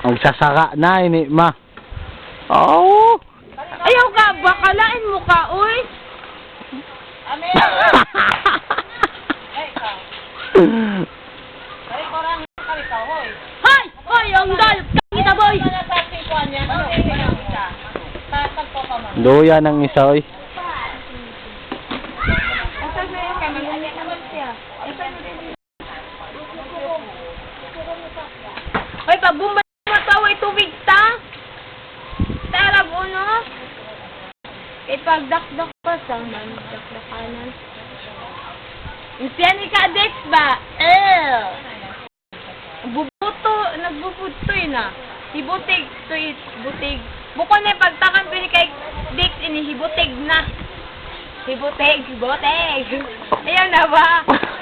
Magsasaka na ini ma. Oh. Ayaw ka, bakalain mo ka, uy. Amin. Ay, ikaw. Ay, parang ikaw, hoy. Hoy! Hoy, ang dal! Kita, boy! Ano sa ating kuwan niya? Ano? Isa. Tatagpo ka man. Luya ng isa oy. Hoy, pagbumba mo to, way tubig ta. Tarab uno. Kay pagdakdak pa sa dakdakanan. Siya ni ka Dex ba? Eh. Bubuto, nagbubuto yun ah. Hibutig, tuit, butig. Bukod na yung pagtakan ko ni kay Dex, ini hibutig na. Hibutig, hibutig. Ayan na ba?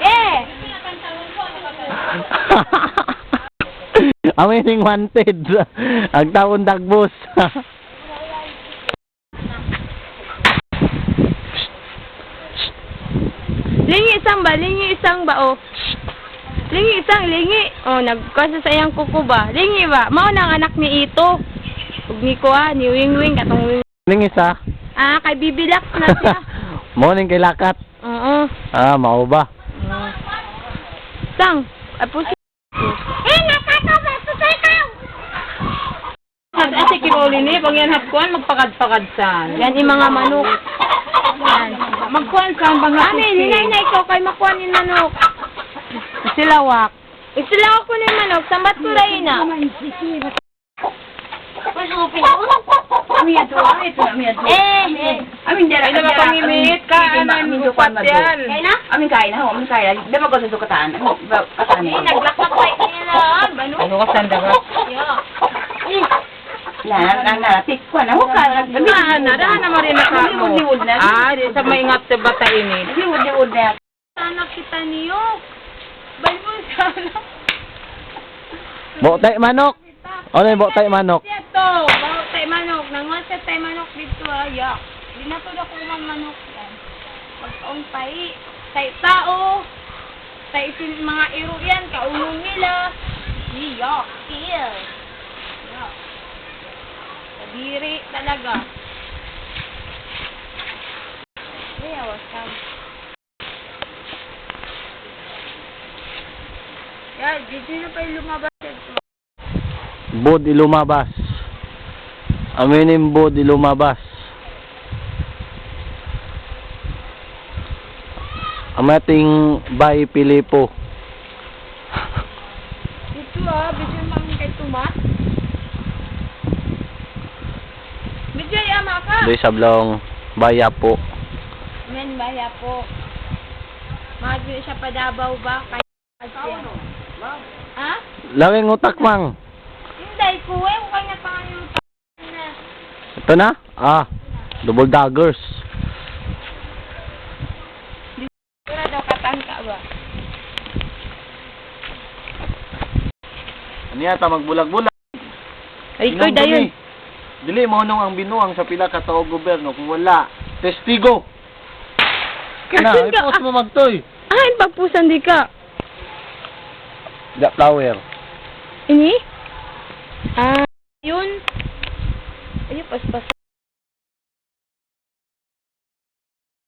Eh! Amazing wanted. Ang taon dagbos. Lingi isang ba? Lingi isang ba? Oh. Lingi isang, lingi. Oh, nagkuha sa iyang kuko ba? Lingi ba? Mao na ang anak ni Ito. Ug ni kuha, ni Wing Wing, katong Wing. Ning isa. Ah, kay Bibilak na siya. Morning kay lakat. Oo. Ah, mao ba? Sang, apo si. Eh, nakato ba? Susikaw! Ate Kiroli ni, pag yan hapkuan, magpakadpakad san. Yan yung mga manok. Yan. Magkuan san, bang Amin, hinay-hinay ko kay makuha ni manok. Silawak. Isilawak ko na yung manok, sambat ko rin na. Eh, eh. Amin dyan, Ay, naman pangimit ka, anan, gupat yan. Kaya na? Amin kain na ho, amin kain na. Di ba ko sa sukataan? Amin, kataan Eh, naglaklak pa nila. Bano? Ano ka sanda ka? Eh, Na, na, na, tikwa na ho ka. Na, na, na, mo rin na ka mo. Liwod na. Ah, di sa maingat sa bata ini. Liwod, liwod na. sana kita niyo. Balbon sana. Botay manok. Ano yung botay manok? Siya to. Bawat tayo manok. Nanguha siya tayo manok dito ah. Yak. Di na to ako ng manok yan. Pagkaong pai. Tay tao. Tay isin mga iro yan. Kaunong nila. Yak. Ew. Yak. Kadiri talaga. Ay, awas ka. Ya, dito na pa yung lumabas dito. Bod ilumabas. Aminin bod ilumabas. Ang ating Bay Pilipo. Dito ah, video mami kay Tomas. Video ama ka. Doy sablong Bayapo. Men baya po. Mga siya padabaw ba kay Ha? Lawing utak mang. Hindi ko eh, kung kanya pa yung na. Ito na? Ah, double daggers. Wala daw katangka ba? Ano yata magbulag-bulag? Ay, koy dayon. Dili mo nung ang binuang sa pila ka tawo gobyerno kung wala testigo. Na, Kasin ka, i-post mo magtoy. Ah, pagpusan di ka. The flower. Ini? Ah, yun. Ay, paspas.